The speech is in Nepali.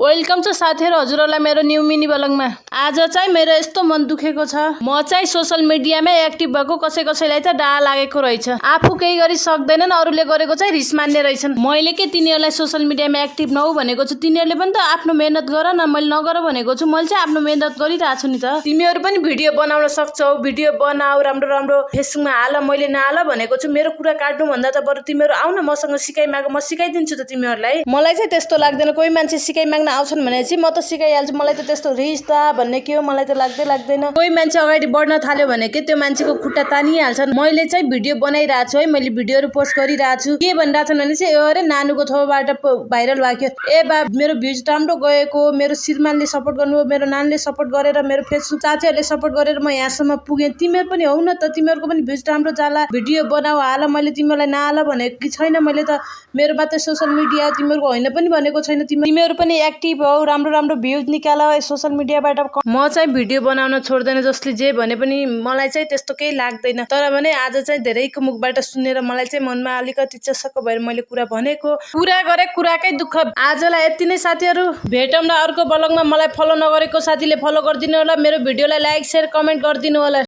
वेलकम छ साथीहरु, हजुरहरुलाई मेरो न्यू मिनी ब्लगमा। आज चाहिँ मेरो यस्तो मन दुखेको छ। म चाहिँ सोशल मिडियामै एक्टिभ भएको कसैलाई चाहिँ डाहा लागेको रहेछ। आफू केही गरि सक्दैनन्, अरूले गरेको चाहिँ रिस मान्ने रहेछन्। मैले के तिनीहरुलाई सोशल मिडियामा एक्टिभ नहौ भनेको छु? तिनीहरुले पनि त आफ्नो मेहनत गर न, मैले नगर भनेको छु। मैले चाहिँ आफ्नो मेहनत गरिरहेछु नि त। तिमीहरु पनि भिडियो बनाउन सक्छौ, भिडियो बनाऊ, राम्रो राम्रो फेसबुकमा हाल, मैले नहाल भनेको छु। मेरो कुरा काट्नु भन्दा त बरु तिमीहरु आउ न, मसँग सिकाइ माग, म सिकाइदिन्छु त तिमीहरुलाई। मलाई चाहिँ त्यस्तो लाग्दैन, कोही मान्छे सिकाइ माग्न आउँछन् भनेपछि म त सिकाइहाल्छु। मलाई त त्यस्तो रिस त भन्ने के हो मलाई त लाग्दैन। कोही मान्छे अगाडि बढ्न थाल्यो भने के त्यो मान्छेको खुट्टा तानिहाल्छन्। मैले चाहिँ भिडियो बनाइरहेछु है, मैले भिडियोहरु पोस्ट गरिरहेछु। के भनिरहेछन् भने चाहिँ अरे नानुको थोबाट भाइरल भएको, ए बा मेरो भ्युज राम्रो गएको, मेरो श्रीमानले सपोर्ट गर्नु, मेरो नानीले सपोर्ट गरेर, मेरो फेसबुक साथीहरुले सपोर्ट गरेर म यहाँसम्म पुगे। तिमीहरु पनि हौ न त, तिमीहरुको पनि भ्युज राम्रो जाला, भिडियो बनाऊ, हाल। मैले तिमीहरुलाई नहाल भनेको कि छैन? मैले त मेरो मात्र सोशल मिडिया, तिमीहरुको होइन पनि भनेको छैन। तिमीहरु पनि एक्टिभ हौ, राम्रो राम्रो भ्युज निकाल सोशल मिडियाबाट। म चाहिँ भिडियो बनाउन छोड्दैन, जसले जे भने पनि मलाई चाहिँ त्यस्तो केही लाग्दैन। तर भने आज चाहिँ धेरैको मुखबाट सुनेर मलाई चाहिँ मनमा अलिकति चसक्क भएर मैले कुरा भनेको, कुरा गरे कुराकै दुःख। आजलाई यति नै साथीहरु, भेटौँ न अर्को ब्लगमा। मलाई फलो नगरेको साथीले फलो गरिदिनु होला, मेरो भिडियोलाई लाइक शेयर कमेन्ट गरिदिनु होला।